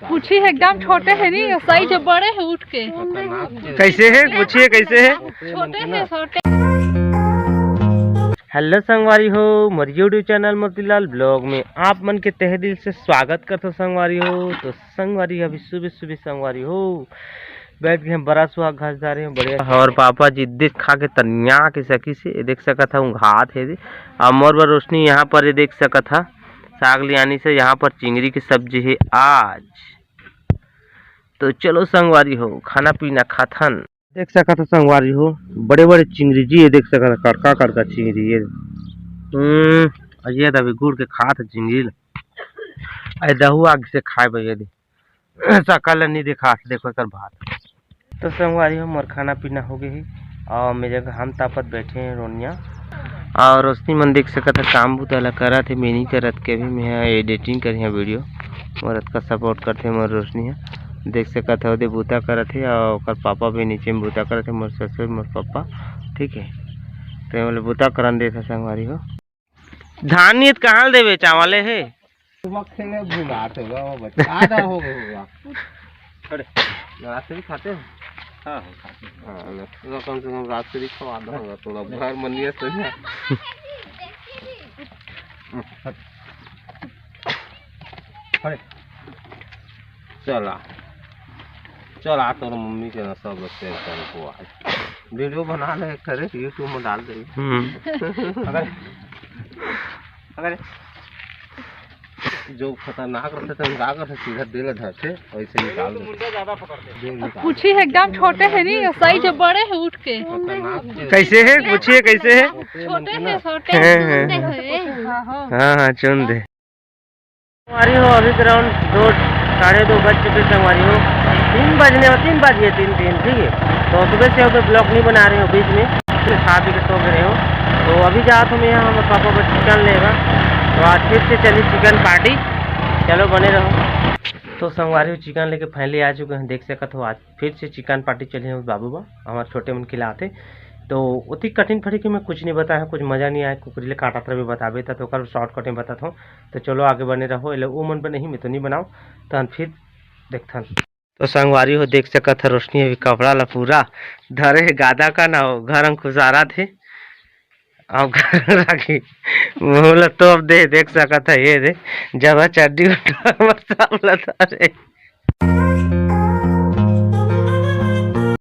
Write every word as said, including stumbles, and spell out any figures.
पूछी है एकदम छोटे है नहीं, साइज बड़े है उठ के। कैसे है? पूछिए कैसे है? छोटे है, छोटे। हेलो संगवारी हो, मोर YouTube चैनल मोतीलाल ब्लॉग में आप मन के तहे दिल से स्वागत करथो संगवारी हो। तो संगवारी, अभी सुबह सुबह संगवारी हो, बैठ के हम बड़ा सुहाग घास डारे हैं, बढ़िया। और पापा जी दिस खा के तनिया के सकी से, ये देख सकत हा, ऊँघात हे दे। और मोर बर रोशनी यहाँ पर, ये देख सकत हा, साग लियानी से, यहाँ पर चिंगरी की सब्जी है आज। तो चलो संगवारी हो, खाना पीना खाथन। देख सकत हा संगवारी हो, बड़े बड़े चिंगरी जी, ये देख सकत हा, कड़का कड़का चिंगरी ये। हम्म, और ये दबे गुड़ के खात हे चिंगरी ल। अरे दहू आग से खाए भैया दे। सकल ल नहीं दिखा, देखो एकर भात। तो संगवारी हो, मोर खाना पीना हो गए हे और मेरे घाम तापत बैठे हैं रोनिया। और रोशनी मन देख सकत है काम बुता ला करत है, मैं नहीं करत के, अभी मैं एडिटिंग करी हाँ वीडियो। मोर अतका सपोर्ट करथे मोर रोशनी है, देख सकत है ओदे बुता करत है और ओकर पापा भी नीचे में बुता करत है, मोर ससुर मोर पापा, ठीक है। तो ये बोले बुता करन देत है संगवारी हो। धान नियत कहाँ ले देवे, चावल हे? सुबह खेले भुलात होगा वो बच्चा। आधा हो गया होगा। अरे, राजश्री खाते हो? हाँ, हाँ, खाते हैं। हाँ, ना, तो कम से कम राजश्री खवा दो, होगा थोड़ा घर मनिया से ना। अरे, चला, चला, तोर मम्मी के ना सब लोग शेयर कर को आज। वीडियो बना ले, करे YouTube में डाल दे। हम्म। अगर, अगर जो खतरनाक रहते तो हम का करते, सीधा दिल धरते, वैसे निकाल देते। मुंडा ज्यादा पकड़ते। दिल निकाल पूछी है एकदम छोटे है नहीं, साइज बड़े है उठ के। खतरनाक चीज। कैसे है? पूछिए कैसे है? छोटे है, छोटे हैं, हैं। हैं। हाँ, हाँ। हाँ, हाँ, चुन दे। संगवारी हो, अभी ग्राउंड दो, साढ़े दो बज चुके संगवारी हो, तीन बजने, तीन बज गए, तीन, तीन, ठीक है। तो सुबह से अभी ब्लॉग नहीं बना रहे हो, बीच में फिर खा पी के सो गए हो। तो अभी जात हूँ मैं यहाँ, हमारे पापा बस चिकन लेगा, तो आज फिर से चली चिकन पार्टी। चलो बने रहो। तो संगवारी हो, चिकन लेके फाइनली आ चुके हैं, देख सकत हो आज फिर से चिकन पार्टी चली है बाबू बा, हमारे छोटे मन खिलाते। तो उतनी कठिन पड़ी कि मैं कुछ नहीं बताया, कुछ मजा नहीं आया, कुकरी ले काटा तरह भी बताबे था, तो ओकर शॉर्टकट में बताता हूँ। तो चलो आगे बने रहो, एले ओ मन पर नहीं, मैं तो नहीं बनाओ, तहन फिर देखथन। तो संगवारी हो, देख सकत है रोशनी अभी कपड़ा ला पूरा धरे है, गादा का ना हो, घर अंकुशारा थे। अब घर राखी मुँह ला तोप दे, देख सकत है ये दे, जब चड्डी उठा सब ला धरे।